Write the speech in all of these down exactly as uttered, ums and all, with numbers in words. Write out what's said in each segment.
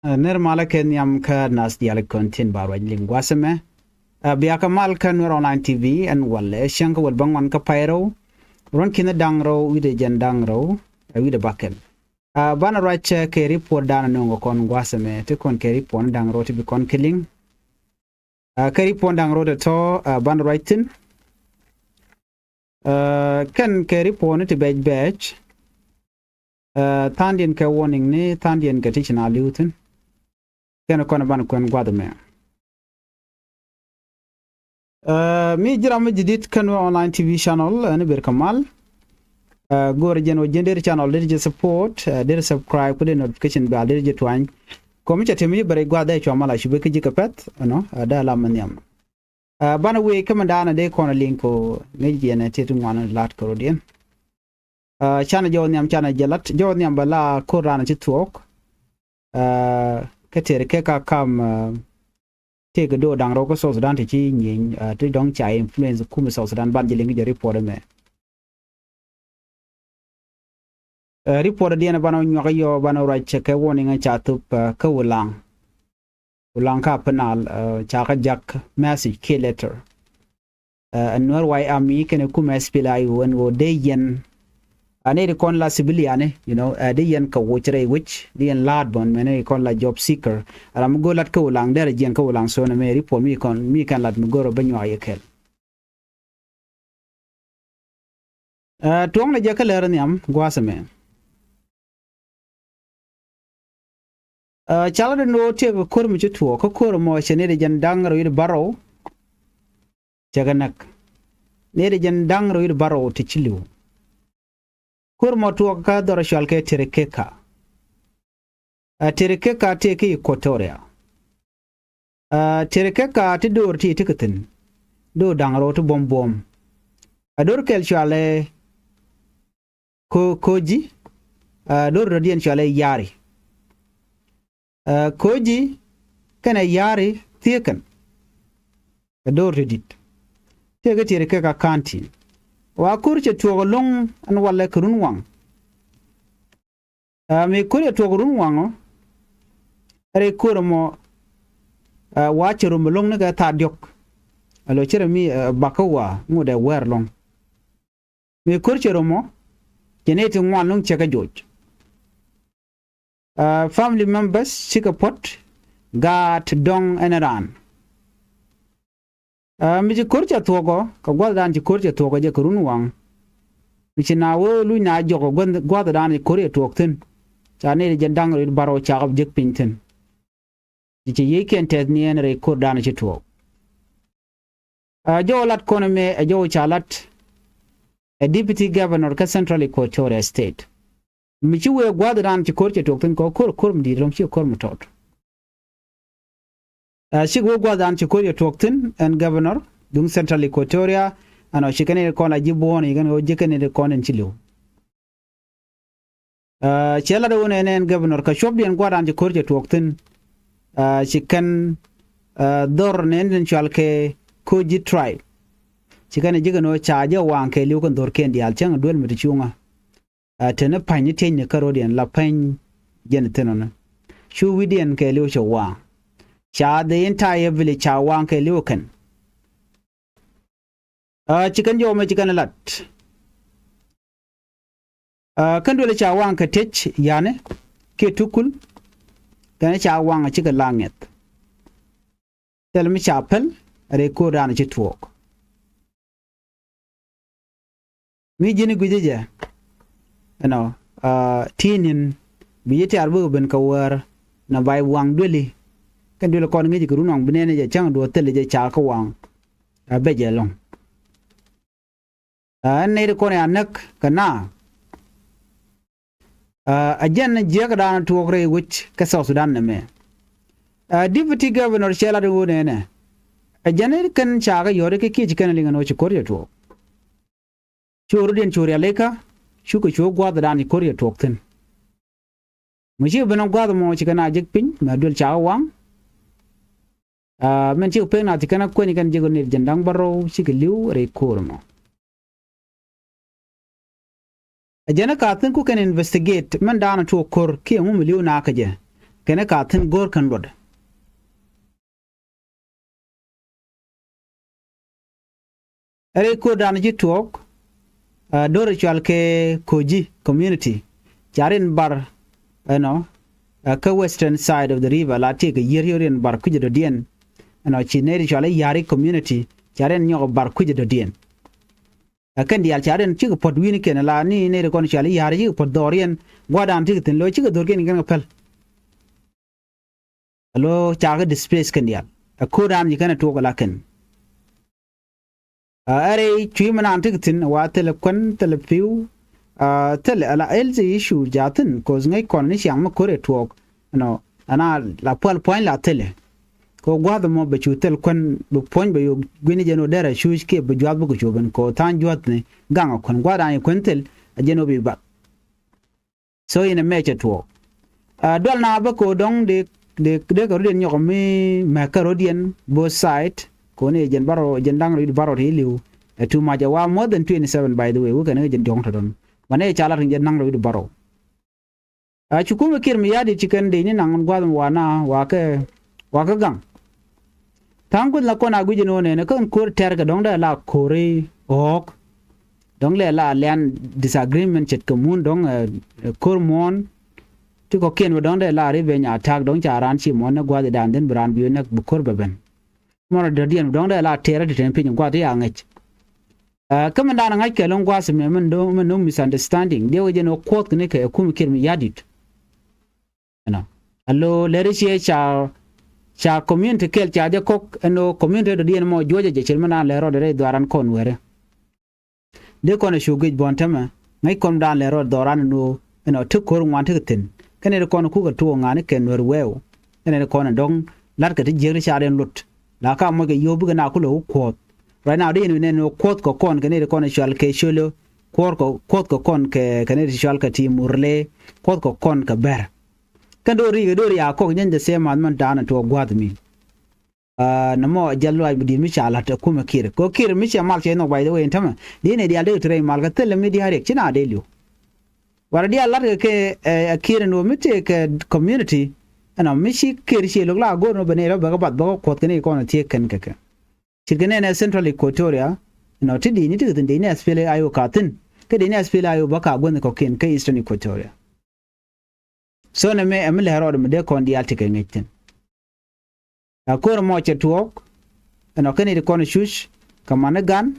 Ɛ, nir malä kɛ nhiam kä nath diaal kɔn tin ba ruac liŋ gua̱a̱th ɛmɛ. Ɛ, bia kɛ mal kä Nuer Online T V ɛn walɛ cäŋ kä wäl bäŋuan kä pay rɛw, ruɔ̱n ki̱n da̱ŋ rɛw wi̱cdɛ jiɛn da̱ŋ rɛw, ɛ, wi̱cdɛ bäkɛl. Ɛ, banɛ ruac kɛ report danɔ nööŋ kɔn gua̱a̱th ɛmɛ, ti kɔn kɛ report ni da̱ŋ rɛw ti bi kɔn kɛ liŋ. Ɛ, kɛ report da̱ŋ rɛw tɔ̱tɔ̱, ɛ, banɛ ruac thi̱n. Ɛ, kɛn kɛ report ni ti bɛc bɛc. Ɛ, tha̱a̱ŋdiɛn kɛ warning ni tha̱a̱ŋdiɛn kɛ ti ci na li̱w thi̱n. Kɛn kɔn ban kuɛn gua̱th ɛmɛ. Ɛ, mi ji̱ ram mi ji̱ di̱t kä Nuer Online T V channel, ɛ, ni ber kɛ mal. Ɛ, go̱o̱rɛ jɛn wä ji̱n der channel der jɛ support, ɛ, der subscribe, ku der notification bell der jɛ tuany. Kɔm mi ca temi ji̱ bɛrɛ gua̱th dee cua mal a cupɛ kä ji̱ kɛ pɛth, ɛnɔ, ɛ, dee lam mi nhiam. Ɛ, banɛ wee kä mi daanɛ dee kɔn a liŋ ko ŋäc jiɛn ɛ ti ti ŋuan lat kɛ rɔ̱diɛn. Ɛ, canɛ jɔw nhiam, canɛ jɛ lat, jɔw nhiam bɛ la ko̱r daanɛ ci thuɔɔk. Ɛ, kä tëër kɛ ka kam, ɛ, tëëk do̱r da̱ŋ rɛw kä South Sudan ti ci nyieny, ɛ, ti dɔ̱ŋ ca influence kum South Sudan ban jɛ liŋ jɛ report ɛmɛ. Ɛ, report diɛn banɛ nyuak yɔ banɛ ruac kɛ warning ca thop, ɛ, kä Ulaŋ. Ulaŋ kä Upper Nile, ɛ, ca kä jak message kiɛ letter. Ɛ, ɛn Nuer White Army kɛnɛ kumɛ S P L A I O ɛn ɣöö dee yɛn, ɛ, nɛy ti kɔn la civilian, you know, ɛ, dee yɛn kɛ woc rɛy wec, dee yɛn la̱a̱t bɔn mɛn nɛy ti kɔn la job seeker. Ɛ, ram mi go̱o̱r lat kä Ulaŋ derɛ jiɛn kä Ulaŋ, so nɛ mɛ report mi kɔn mi kɛn lat mi go̱o̱r ɔ bä nyuak yɛ kɛl. Ɛ, tuɔ̱ŋnɛ jɛ kä lɛr nhiam gua̱a̱th ɛmɛ. Ɛ, cal ri ni ɣöö tiɛk ko̱r mi ci tuɔɔk, kä ko̱r ɛmɔ cɛ nɛy ti jiɛn da̱ŋ rɛw wi̱cdɛ bärɔw cɛ kɛ näk. Nɛy ti jiɛn da̱ŋ rɛw wi̱cdɛ bärɔw ti ci li̱w. Ko̱r ɛmɔ tuɔɔk kä dhɔr cɔal kɛ Terekeka. Ɛ, Terekeka tëë kä Equatoria. Ɛ, Terekeka ti do̱r ti ti kɛ thi̱n, do̱r da̱ŋ rɛw ti buɔ̱m buɔ̱m. Ɛ, do̱r kɛl cɔalɛ Ko-, Ko̱ji, ɛ, do̱r dɔ̱diɛn cɔalɛ Yari. Ɛ, Ko̱ji kɛnɛ Yari thiekɛn. Ɛ, do̱r ti di̱t. Tëë kä Terekeka County. Wa ko̱r cɛ tuɔɔk ɛlɔ̱ŋ ɛn walɛ kɛ run waŋ. Ɛ, mi ko̱r cɛ tuɔɔk run waŋ ɔ, rɛy ko̱r ɛmɔ, ɛ, wa cɛ rom ɛlɔ̱ŋ ni kɛ thaa diɔ̱k. Alo cɛ rɛ mi, ɛ, bakä wa ŋot ɛ wɛɛr ɛlɔ̱ŋ. Mi ko̱r cɛ rom ɔ, cɛ nɛy ti ŋuan ɛlɔ̱ŋ cɛ kɛ joc. Ɛ, family members cikɛ puɔ̱t, gaat, dɔ̱ŋ ɛn raan. Ɛ, mi ci ko̱r cɛ thuɔ̱k ɔ, kɛ gua̱thdan ci ko̱r cɛ thuɔ̱k ɔ jɛ kɛ run waŋ. Mi ci na wee luc na jɔk ɔ gua̱th-, gua̱thdan ci ko̱r cɛ tuɔɔk thi̱n. Ca nɛy ti jiɛn da̱ŋ rɛw wi̱cdɛ bärɔw cakɛ jek piny thi̱n. Ci ci yiëëkiɛn tɛth ni ɛn rɛy ko̱rdan ci tuɔɔk. Ɛ, jɔw lat kɔn ɛmɛ, ɛ, jɔw ca lat ɛ Deputy Governor kä Central Equatoria State. Mi ci wee gua̱thdan ci ko̱r cɛ tuɔɔk thi̱n kɛ ko̱r, ko̱r mi di̱i̱t ɛlɔ̱ŋ, ci ko̱r mi tɔt. Ɛ, cikɛ wee gua̱thdan ci ko̱r cɛ tuɔɔk thi̱n ɛn governor duŋ Central Equatoria, ɛn ɔ ci kɛn in kɔn la ji̱ buɔ̱ɔ̱n, ci kɛn ɣöö ji̱ kɛn in kɔn in ci li̱w. Ɛ, cɛ lat ɣöö nɛn ɛn governor kɛ cuɔpdiɛn gua̱thdan ci ko̱r cɛ tuɔɔk thi̱n. Ɛ, ci kɛn, ɛ, dhɔr nɛn in cual kɛ Ko̱ji tribe. Ci kɛn ji̱ kɛn ɣöö ca jɛ waŋ kɛɛliw kɛn dhorkiɛn diaal cäŋ duel mi ti cuŋä. Ɛ, teni pa̱ny ni tiecni kä ro̱diɛn la pa̱ny jɛn thi̱n ɔni. Cu wi̱cdiɛn kɛɛliw cɛ waŋ. Ca the entire village ca waŋ kɛɛliw kɛn. Ɛ, ci kɛn jɔw mɛ ci kɛn lat. Ɛ, kɛn duel ca waŋ kɛ tiec yani kiɛ tukul. Kɛn ca waŋ cikɛ la ŋɛth. Thil mi ca päl rɛy ko̱rdan ci tuɔɔk. Mi ji̱n gui̱cä jɛ ɛnɔ, ɛ, ti̱i̱n in bi ji̱ tiaar bikɛ ben kɛ wäär na bay waŋ dueli. Kɛn dueli kɔn ŋi̱ci kɛ run waŋ bi nɛn jɛ cäŋ duɔth thil jɛ ca kä waŋ. Ɛ, bɛ jɛ lɔ̱ŋ. Ɛ, ɛn nɛy ti kɔn ya näk kɛ na. Ɛ, ɛ jɛn jiäkdan tuɔɔk rɛy wec kä South Sudan nɛmɛ. Ɛ, Deputy Governor cɛ lat ɣöö nɛnɛ. Ɛ jɛn kɛn ca kɛ yɔ̱r kɛ kiec kɛn liŋ ɛn ɣöö ci ko̱r cɛ tuɔɔk. Cu rutdiɛn cu rialikä, cukɛ cu gua̱thdan ci ko̱r cɛ tuɔɔk thi̱n. Mi cikɛ ben ɔ gua̱th mɔ cikɛ na jek piny, mɛ duel ca kɛ waŋ. Ɛ, min cikɛ pek na ci kɛn a kueny kɛn jek ɔ nɛy ti jiɛn da̱ŋ bärɔw cikɛ li̱w rɛy ko̱r mɔ. Ɛ jɛn ɛ ka thi̱n ku kɛn investigate min da̱a̱n tuɔɔk ko̱r kiɛ ŋu mi li̱w na kä jɛ. kɛnɛ ka thi̱n go̱o̱r kɛn luɔt. Ɛ rɛy ko̱r dan ci tuɔɔk, ɛ, do̱r cual kɛ Ko̱ji community. Ca rin bar, ɛnɔ, ɛ, kä western side of the river la tëëkɛ yiër yio̱ rin bar kui̱cä dɔ̱diɛn. Ɛnɔ ci nɛy ri cual i̱ Ya̱ri community ca rin nyɔk bar kui̱cä dɔ̱diɛn. Ɛ kɛn diaal ca rin cikɛ puɔ̱t wi̱i̱ni kɛn la ni nɛy ri kɔn cual i̱ Ya̱ri cikɛ puɔ̱t dhɔriɛn gua̱dan tikɛ thi̱n lo̱ cikɛ dho̱rkiɛn kɛn kɛ päl. Alo ca kɛ displace kɛn diaal. Ɛ ko̱r dan ci kɛn ɛ tuɔɔk ɛ la kɛn. Ɛ rɛy cui̱ mi naan tekɛ thi̱n wa thilɛ kuän thilɛ pi̱w. Ɛ thilɛ ala health issue ca thi̱n ko̱th ŋäc kɔn ni ciaŋ mi ko̱r ɛ tuɔɔk. Ɛnɔ ɛna la pual pua̱ny la thilɛ. Kɛ gua̱th ɛmɔ bɛ cu thil kuän bi puɔ̱ny bɛ yo̱o̱k gui̱ni jɛn ɣöö derɛ cuc kiɛ bi jua̱th bikɛ cu ben kɛ ɣöö tha̱a̱ŋ jua̱thni gaŋ ɛ kuän gua̱th dan ci kuän thil ɛ jɛn ɣöö bi bath. So in a mɛcɛ tuɔɔk. Ɛ dual na bä kɛ ɣöö dɔ̱ŋ dee dee dee kɛ rɔ̱diɛn nyɔk mi mɛk kɛ rɔ̱diɛn both side. Kɛ ɣöö ni jɛn bärɔw jɛn da̱ŋ rɔ̱diɛn bärɔw ti li̱w. Ɛ too much ɛ wa more than twenty seven by the way wekɛ ni kɛ jɛn diɔ̱ŋ tɔ̱tɔ̱n. Banɛ ca lat kɛ jɛn da̱ŋ rɔ̱diɛn bärɔw. A ci kumɛ Kiir Mayardit ci kɛn dee ni naŋ gua̱th mi wa na wa kɛ wa kɛ gaŋ. Tha̱a̱ŋ kueth la kɔn a gui̱c in ɣöö nɛn kä in ko̱r tɛ̈r kɛ dɔ̱ŋ dee la ko̱ri ɣɔ̱ɔ̱k. Dɔ̱ŋ lɛ la lian disagreement ce̱tkɛ mun dɔ̱ŋ, ɛ, ɛ, ko̱r muɔ̱ɔ̱n. Ti kɔ̱kiɛn bä dɔ̱ŋ dee la revenge attack dɔ̱ŋ ca raan ci muɔ̱ɔ̱n ni gua̱th i̱ da̱a̱n dhin bi raan bi wä näk bi ko̱r bɛ ben. Mɔrɔ dɔ̱diɛn dɔ̱ŋ dee la tɛɛrä ti tɛn piny gua̱th i̱ a ŋäc. Ɛ, kä min da̱a̱n ŋa̱c kɛ lo̱ŋ gua̱th mɛ min do̱ŋ min do̱ŋ misunderstanding diɛ wä jɛn ɣöö kuɔth kɛ ni kɛ ɛ kum Kiir Mayardit. Ɛnɔ. Alo lɛri ciɛ ca ca community kɛl ca jɛ kɔk ɛn ɣöö community dɔ̱diɛn mɔ juɔcɛ jɛ cir mi naan lɛ rɔɔdɛ rɛy dhuaaran kɔn wɛrɛ. Dee kɔn ɛ cu guic buɔ̱n tämɛ ŋäc kɔn daan lɛ rɔɔdɛ dhɔran ɛn ɣöö ɛnɔ ti ko̱r ŋuan ti kɛ thi̱n. Kɛn ɛ ti kɔn kukɛ tuɔɔk ŋa̱ni kɛ nuɛr wɛɛw. Kɛn ɛ ti kɔn ɛ dɔ̱ŋ la̱tkɛ ti jiäk ti ca rɛn luɔt. La ka mɔc kɛ yio̱w bikɛ na kulɛ wä kuɔ̱ɔ̱th. Right now dee yɛn wi̱n ɛn ɣöö kuɔ̱th kɛ kɔn kɛ ni ti kɔn ɛ cual kɛ ciöl ɣöö kuɔ̱ɔ̱r kɛ kuɔ̱th kɛ kɔn kɛ kɛ ni ti cual kɛ ti murle kuɔ̱th kɛ kɔn kɛ bɛr. Kɛn do̱r ri kɛ do̱r ya kɔk nyɛny the same as mɛn da̱a̱n ɛ tuɔɔk gua̱a̱th mi. Aa, nɛ mɔ jɛl luaac mi di̱i̱t mi ca la̱t ɛ kumɛ Kiir. Kɛ Kiir mi cɛ mal cɛ nhɔk by the way in tämɛ. Di̱i̱t ni diaal dee ti rɛy mal kɛ thilɛ mi diaal riɛk ci na dee li̱w. Warɛ diaal la̱t kɛ kɛ, ɛ, ɛ Kiir ni wä mi tëë kɛ community. Ɛnɔ mi ci Kiir ci lo̱k la go̱o̱r ni wä bɛ nɛy rɔ bɛ kɛ bath bɛ kɛ kuɔth kɛ ni kɔn thiek kɛn kɛ kɛ. Ce̱tkɛ nɛnɛ Central Equatoria. Ɛnɔ ti di̱i̱t ni ti kɛ thi̱n di̱i̱t ni S P L A I O ka thi̱n. Kɛ di̱i̱t ni S P L A I O bä ka guänh kɔ̱kiɛn kä Eastern Equatoria. So nɛ mɛ ɛmi lɛ rɔɔd mi dee kɔn diaal ti kɛ ŋäc thi̱n. A ko̱r mɔ cɛ tuɔɔk ɛnɔ kɛn it kɔn cuc kɛ man i̱ gan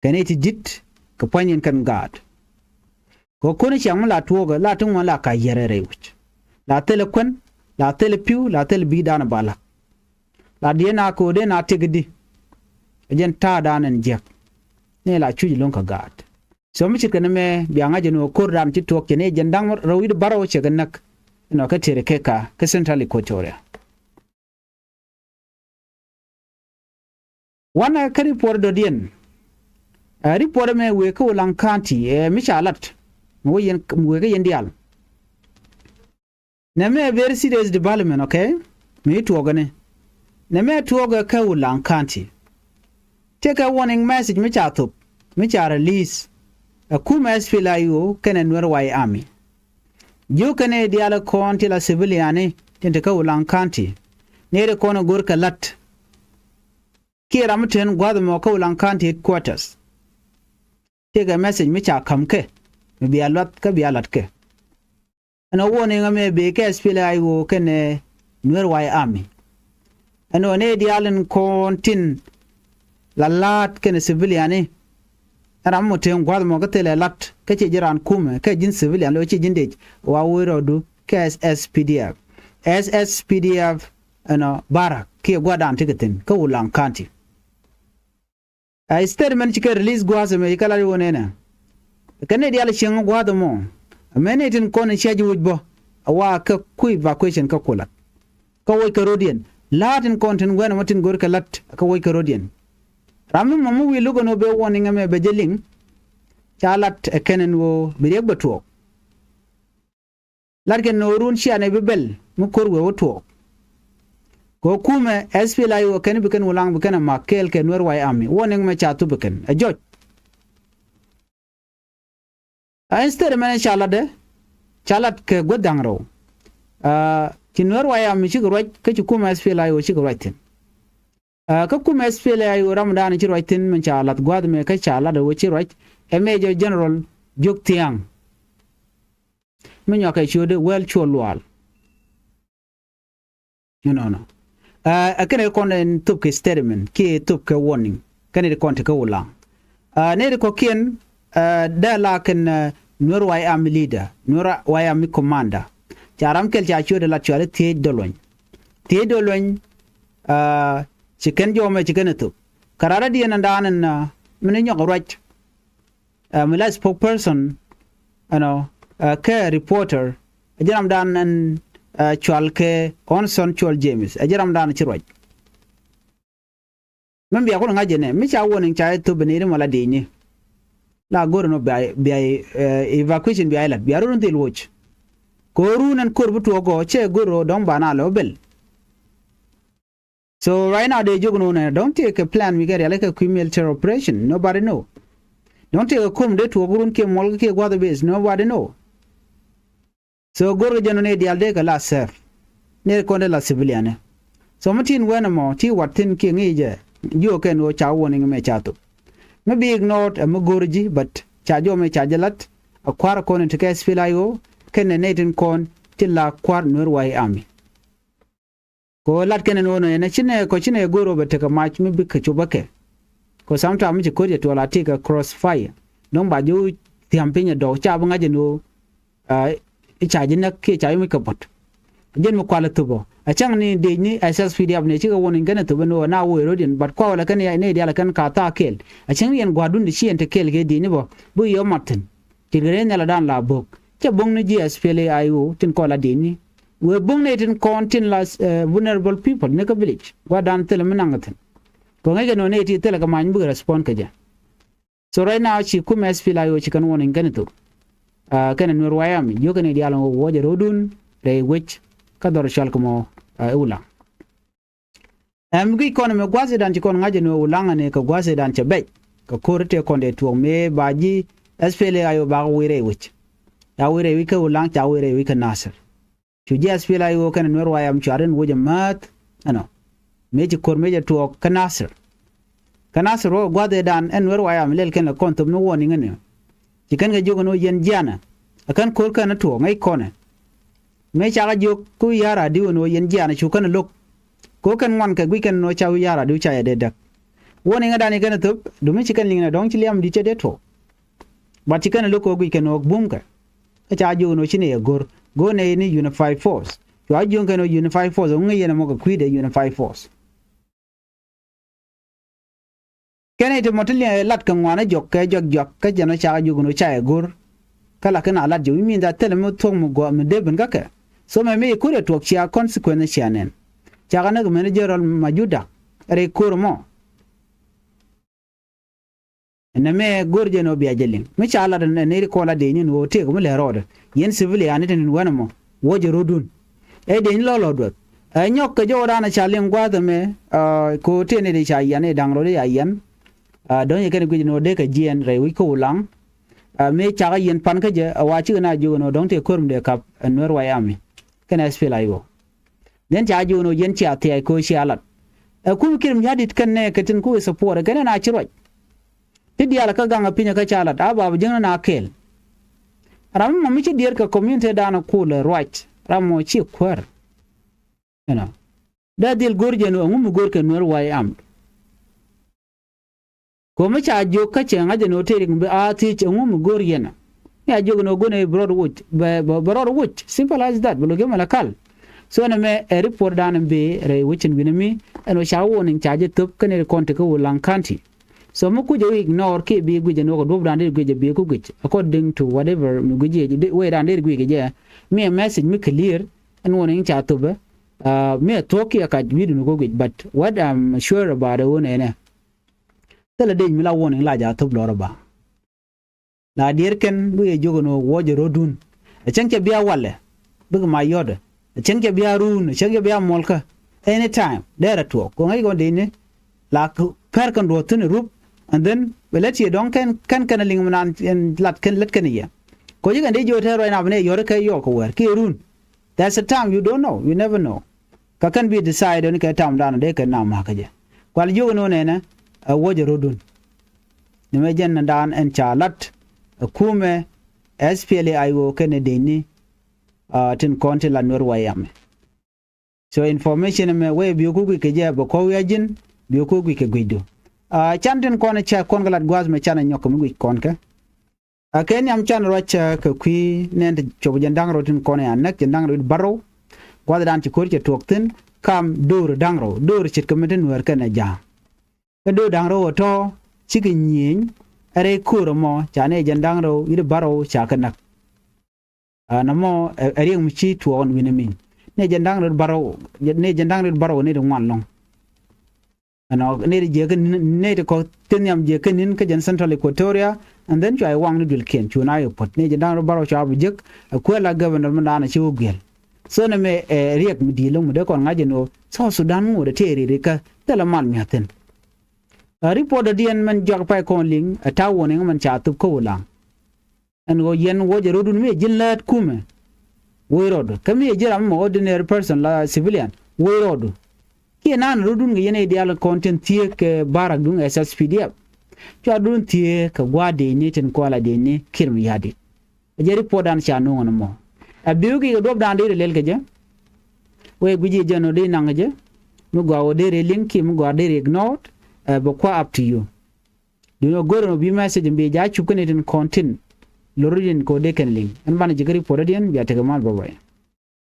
kɛn it ti di̱t kɛ pua̱ny in kɛn gaat. Kɛ ko̱n i̱ ciaŋ mi la tuɔɔkɛ la ti ŋuɔ̱n la ka yɛrɛ rɛy wi̱c. La thilɛ kuän la thilɛ pi̱w la thilɛ bi̱i̱ daanɛ ba la̱k. La diɛ na ko̱o̱dɛ na tëk di. Ɛ jɛn ta̱a̱ daanɛ ni jiäk ni la cuc lo̱ŋ kɛ gaat. So mi ce̱tkɛ ni mɛ bia ŋa̱c ɛn ɣöö ko̱r da̱a̱n ci tuɔɔk cɛ ni jɛn da̱ŋ rɛw wi̱cdɛ bärɔw cɛ kɛ näk. Inɔ kä tiɛɛr kɛ ka kä Central Equatoria. Wanɛ kä report dɔ̱diɛn. Ɛ report ɛmɛ wëë kä Ulaŋ County ɛ mi ca lat. Mi wëë yɛn mi wëë kä yɛn diaal. Nɛ mɛ very serious development, okay? Mi tuɔɔkɛ ni. Nɛ mɛ tuɔɔkɛ kä Ulaŋ County. Tëëkɛ warning message mi ca thop mi ca release. Ɛ kumɛ S P L A I O kɛnɛ Nuer White Army. Jiök kɛnɛ diaal kɔn ti la civilian ni tin te kä Ulaŋ County. Nɛy ti kɔn go̱r kɛ la̱t. Kiɛ ram mi ten gua̱th mɔ kä Ulaŋ County headquarters. Tëëkɛ message mi ca ka̱m kɛ mi bia luath kä bia la̱t kɛ. Ɛn ɣöö warning ɛmɛ bëë kɛ S P L A I O kɛnɛ Nuer White Army. Ɛn ɣöö nɛy diaal in kɔn tin la la̱a̱t kɛnɛ civilian ni. Ɛn ram mɔ teŋ gua̱th mɔ kä thilɛ la̱t kä ciɛ ji̱n raan kumɛ kä ji̱n civilian lo̱ ciɛ ji̱n dec wa wee rɔɔdu kɛ S S P D F. S S P D F ɛnɔ barak kiɛ gua̱dan ti kɛ thi̱n kä Ulaŋ County. A statement ci kɛ release gua̱a̱th ɛmɛ ci kɛ lat i̱ wä nɛnɛ. Kɛ nɛy diaal cieŋ gua̱a̱th ɛmɔ. Ɛmɛ nɛy tin kɔn in cia ji̱ wi̱c bä. A wa kɛ ku evacuation kä ku lat. Kä woc kɛ ro̱diɛn. La̱a̱t tin kɔn tin guɛn ɛmɔ tin go̱r kɛ la̱t kä woc kɛ ro̱diɛn. Ram mi mɔ mi wi̱i̱ luk ɛn ɣöö bɛ warning ɛmɛ bɛ jɛ liŋ. Ca lat ɛ kɛn ɛn ɣöö bi riɛk bɛ tuɔɔk. Lat kɛn ni ɣöö run cia nɛ bi bɛl mi ko̱r wee wä tuɔɔk. Kɛ ɣöö kumɛ S P L A I O kɛn bi kɛn Ulaŋ bi kɛn ɛ mak kɛɛl kɛ Nuer White Army. Warning mɛ ca thup bi kɛn. Ɛ jɔc. A instead mɛn ca lat dɛ. Ca lat kɛ guäth da̱ŋ rɛw. Ci Nuer White Army cikɛ ruac kä ci kumɛ S P L A I O cikɛ ruac thi̱n. Kä kumɛ S P L A I O ramdan ci ruac thi̱n min ca lath gua̱a̱th mɛ kä ca lat ɛ wee ci ruac ɛ Major General Juɔk Thiaŋ. Mi nyuakɛ ciötdɛ Wäl Cuɔl Lual. Inɔnɔ. Ɛ kɛnɛ kɔn in thop kɛ statement kiɛ thop kɛ warning. Kɛnɛ di kɔn ti kä Ulaŋ. Nɛ di kɔkiɛn dee la kɛn Nuer White Army leader, Nuer White Army commander. Ca ram kɛl ca ciötdɛ lat cuali Thiec Doluny. Thiec Doluny ci kɛn jɔmɛ ci kɛn thop. Kɛ rat a diɛn ɛn daan ɛn min nyɔk ruac. Mi la spokesperson ɛnɔ kɛ reporter. Ɛ ji̱ ramdan ɛn cual kɛ Onson Cuɔl James, ɛ ji̱ ramdan ci ruac. Min bia kun ŋa̱c jɛ nɛ mi ca warning ca jɛ thop ben i̱ ri mɔ la di̱i̱ni. La go̱r ɛnɔ bia bia evacuation bia ilat bia run dhil woc. Ko̱ run ɛn ko̱r bi tuɔɔk gɔɔ cɛ go̱r ɔ dɔ̱ŋ ba na lɛ ɔ bel. So right now dee jok ni wunɛ, don't take a plan mi kɛ riali kɛ kui̱ military operation, nobody know. Don't take a kum dee tuɔk run kiɛ muɔl kiɛ gua̱th base, nobody know. So go̱r kɛ jɛn wunɛ dial dee kɛ la safe. Nɛ kɔn dee la civilian ni. So mi tin wɛn mɔ ti wat thin kiɛ ŋi̱i̱ jɛ. Jiɔ kɛn wä ca warning mɛ ca thop. Mi bi ignored ɛ mi go̱r ji̱, but ca jɔ mɛ ca jɛ lat. A kua̱r kɔn ti kɛ S P L A I O kɛn nɛ nɛ tin kɔn ti la kua̱r Nuer White Army. Kɛ ɣöö lat kɛn ɛn ɣöö nɔ ɛn ɛ ci nɛ kɔ ci nɛ go̱o̱r ɣöö bɛ tekɛ mac mi bi kɛ cop ɛ kɛ. Kɛ ɣöö sometime mi ci ko̱r yɛ tuɔɔl a tekɛ cross fire. Dɔ̱ŋ ba ji̱ wä thia̱m piny ɛ dɔ̱k ca bi ŋa̱c ɛn ɣöö i̱ ca ji̱ näk kiɛ ca ji̱ mi kɛ buɔ̱t. Jɛn mi kual ɛ thop ɔ ɛ cäŋ ni dec ni S S P D F ni cikɛ wä ni kɛn ɛ thop ɛn ɣöö na wä ɛ ro̱diɛn, but kuawä lɛ kɛn ni diaal ɛ kɛn ka thaak kɛɛl. Ɛ cäŋ ni yɛn gua̱a̱rdun ti ci yɛn te kɛɛl kɛ dec ni bä bi yɛ mat thi̱n. Ce̱tkɛ rɛy nhial ɛ daan la bo̱k cɛ bo̱ŋ ni ji̱ S P L A I O tin kɔn la dec ni. Wee bo̱ŋ nɛy tin kɔn tin la vulnerable people ni kä village gua̱dan thilɛ mi naŋ thi̱n. Kɛ ŋäc kɛ nɔ nɛy ti thilɛ kɛ many bikɛ respond kɛ jɛ. So right now ci kumɛ S P L A I O ci kɛn warning kɛn thok. Kɛn Nuer White Army jiök kɛn diaal ŋɔ wuɔcɛ ro̱dun rɛy wec kä dhɔr cɔal kɛ mɔ i̱ Ulaŋ. Ɛm guic kɔn ɛmɛ gua̱thidan ci kɔn ŋa̱c ɛn ɣöö Ulaŋ ɛn kɛ gua̱thidan cɛ bɛc kɛ ko̱r tëë kɔn dee tuɔɔk mëë ba ji̱ S P L A I O bakɛ wi̱i̱ rɛy wec. Ca wi̱i̱ rɛy wec kä Ulaŋ ca wi̱i̱ rɛy wec kä Nasir. Cu ji̱ S P L A I O kɛnɛ Nuer White Army cuar in wec ɛmääth ɛnɔ. Mëë ci ko̱r mëë cɛ tuɔɔk kä Nasir. Kä Nasir wä gua̱thidan ɛn Nuer White Army lɛl kɛn lɛ kɔn thop ni warning ɛn ɣöö ci kɛn kɛ jiök ɛn ɣöö yɛn jianɛ ɛ kɛn ko̱r kɛn ɛ tuɔɔk ŋäc kɔnɛ. Mëë cakɛ jiök kä wi̱i̱ ya̱r adiu ɛn ɣöö yɛn jianɛ cu kɛn ɛ lo̱k. Kɛ ɣöö kɛn ŋuan kɛ guic kɛn ɛn ɣöö ca wi̱i̱ ya̱r adiu ca yɛ dee däk. Warning ɛ dan i̱ kɛn ɛ thöp dumi ci kɛn liŋ nɛ dɔ̱ŋ ci liam di̱t cɛ dee tuɔɔk. But ci kɛn ɛ lo̱k kɛ ɣöö guic kɛn ɣöö bumkɛ. Kä ca jiök ɛn ɣöö ci nɛ yɛ go̱r go̱r nɛ ni unified force. Cua jiök kɛn ɣöö unified force ɣöö ŋäc yɛn ɛmɔ kɛ kui̱dɛ unified force. Kɛn i̱ ti mɔ ti liɛŋ lat kɛ ŋuan ɛ jɔk kɛ jɔk jɔk kä jɛn ɔ cakɛ jiök ɛn ɔ ca yɛ go̱r. Kä la kɛn a lat jɛ wi̱i̱ min dha thilɛ mi thuɔ̱k mi guɔ mi dee ben kä kɛ. So mɛ mi i̱ ko̱r ɛ tuɔk cia consequence cia nɛn. Cakɛ näk mɛn jɛ rɔl ma juda rɛy ko̱r mɔ. Ɛn nɛ mɛ go̱r jɛ nɔ bia jɛ liŋ mi ca lat ɛn ɛ nɛy ri kɔn la dee nyin ɣöö tëëk mi lɛ rɔɔdɛ. Yɛn civilian ni tin wɛn ɛmɔ wuɔcɛ ro̱dun. Ɛ dee nyin lɔ̱lɔ duɔth ɛ nyɔk kɛ jɔwdan ɛ ca liŋ gua̱a̱th ɛmɛ. Kɛ ɣöö tëë nɛy ri ca yian i̱ da̱ŋ rɔɔdɛ ca yian. Dɔ̱ŋ yɛ kɛn guic ni ɣöö dee kɛ jiɛɛn rɛy wi̱c kä Ulaŋ. Mëë cakɛ yiɛn pan kä jɛ ɛ wa cikɛ na jiök ɛn ɣöö dɔ̱ŋ tëë ko̱r mi dee kap ɛ Nuer White Army kɛn S P L A I O. Then ca jiök ɛn ɣöö yɛn cia thia̱a̱c kɛ ɣöö cia lat. Ɛ kum kirim ya̱di̱t kɛn nɛ kɛ tin ku i̱ support ɛ kɛn ɛn a ci ruac. Ti diaal kä gaŋ ɛ pinyɛ kä ca lat a bap jiäŋni na kɛɛl. Ram mɔ mi ci diɛɛr kɛ community dan kulɛ ruac ram mɔ ci kuäär. Ɛnɔ dee dhil go̱r jɛn ɣöö ɛŋu mi go̱r kɛ Nuer White Army. Ko̱mi ca jiök kä cɛ ŋa̱c ɛn ɣöö tëë rik mi bi a thiec ɛŋu mi go̱r yɛn. Mi a jiök ɛn ɣöö go̱n ɛ bi rɔɔd woc bɛ rɔɔd woc simple as that bɛ lo̱c yɛ mɛ la kal. So ɛn ɛmɛ ɛ report dan ɛn bi rɛy wecin wi̱n ɛmi ɛn ɣöö ca warning ca jɛ thöp kä nɛy ri kɔn ti kä Ulaŋ County. So mi kuc ɛ ignore kiɛ bi guic ɛn ɣöö kɛ duɔ̱p dan dee guic ɛ bi ku guic according to whatever mi guic yɛ wee dan dee guic kɛ jɛ. Mi ɛ message mi clear ɛn warning ca thöp ɛ. Mi ɛ thuɔ̱k kiɛ kac wi̱i̱dun ku guic but what I'm sure about ɛ ɣöö nɛnɛ. Thilɛ dec mi la warning la ja thop lɔr ɛ ba. La diɛɛr kɛn bikɛ jiök ɛn ɣöö wuɔcɛ ro̱dun. Ɛ cäŋ cɛ bia walɛ bikɛ ma yɔ̱tɛ. Ɛ cäŋ cɛ bia ruun ɛ cäŋ cɛ bia muɔlkä. Anytime dɛɛrɛ tuɔɔk kɛ ŋäc kɔn dec ni. La pɛr kɛn duɔ̱ɔ̱th thi̱n ɛ rup. And then bɛ lät ciɛ dɔ̱ŋ kɛn kɛn kɛn ɛ liŋ mi naan ɛn lat kɛn lät kɛn ɛ yɛ. Kɔ ji̱ kɛn dec jiök tɛɛr ruac na bi nɛ yɔ̱t kɛ yɔɔk kɛ wɛɛr kiɛ ruun. There's a time you don't know, you never know. Kä kɛn bi decide ni kɛ time dan dee kɛ nam makä jɛ. Kual jiök ni wä nɛnɛ ɛ wuɔcɛ rɔdun. Ni mɛ jɛn ni dan ɛn ca lat ɛ kumɛ S P L A I O kɛnɛ dee ni tin kɔn ti la Nuer wayamɛ. So information mɛ wee biöku guic kɛ jɛ bɛ kɔw ya ji̱n biöku guic kɛ guicdu. Can tin kɔn cɛ kɔn kɛ lat gua̱a̱th mɛ can ɛ nyɔk kɛ mi guic kɔn kɛ. A kɛ nhiam can ruac kɛ kui̱ nɛn ti cop jɛn da̱ŋ rɛw tin kɔn ya näk jɛn da̱ŋ rɛw it bärɔw. Gua̱th dan ci ko̱r cɛ tuɔk thi̱n kam do̱r da̱ŋ rɛw do̱r ce̱tkɛ mi ti Nuäär kɛnɛ ja̱a̱ŋ. Kä do̱r da̱ŋ rɛw ɛ tɔ̱ cikɛ nyieny ɛ rɛy ko̱r ɛmɔ ca nɛ jɛn da̱ŋ rɛw it bärɔw ca kɛ näk. Nɔmɔ ɛ riɛk mi ci tuɔɔk ɛn wi̱n ɛminy. Nɛ jɛn da̱ŋ rɛw bärɔw, nɛ jɛn da̱ŋ rɛw bärɔw nɛ ti ŋuan lɔ̱ŋ. Ɛnɔ nɛ ti jiɛk kä ni̱n, nɛ ti kɔ̱k ti nhiam jiɛk kä ni̱n kä jɛn Central Equatoria. And then cua i̱ waŋ ni duëlkiɛn cu na i̱ puɔ̱t nɛ jɛn da̱ŋ rɛw bärɔw cua bi jek ɛ kuɛl a governor mi da̱a̱n a ci wä guiɛl. So nɛ mɛ ɛ riɛk mi di̱i̱t lo̱ŋ mi dee kɔn ŋa̱c ɛn ɣöö South Sudan ŋot ɛ tëë riɛk kä thilɛ mal mia̱thi̱n. Ɛ report dɔ̱diɛn mɛn jɔak pay kɔn liŋ ɛ ta̱a̱ warning mɛn ca thop kä wulaŋ. Ɛn ɣöö yɛn wuɔcɛ rɔdun mi ɛ ji̱n läät kumɛ. Wec rɔɔdu kä mi ɛ ji̱n ram mɛ ordinary person la civilian wec rɔɔdu. Kiɛ naan rɔdun kɛ yɛn ɛ diaal kɔn tin thieek kɛ barak duŋ S S P D F. Cua dun thieek kɛ gua̱a̱r dee ni tin kuala dee ni Kiir Mayardit. Ɛ jɛ report dan ca nuŋ ɛn mɔ. Ɛ bi̱i̱ wi̱i̱ kɛ duɔp dan dee lɛl kɛ jɛ. Wee gui̱ci jɛ nɔ dee naŋ kɛ jɛ. Mi gɔaa wä dee rɛ liŋ kiɛ mi gɔaa dee rɛ ignored. Ɛ bɛ kua up to you. Duundɛ go̱r ɛn ɣöö bi message in bi ja̱ cup kä ni tin kɔn tin lo̱r in kɛ ɣöö dee kɛn liŋ. Ɛn banɛ ji̱ kä report dɔ̱diɛn bia tekɛ mal bä bä.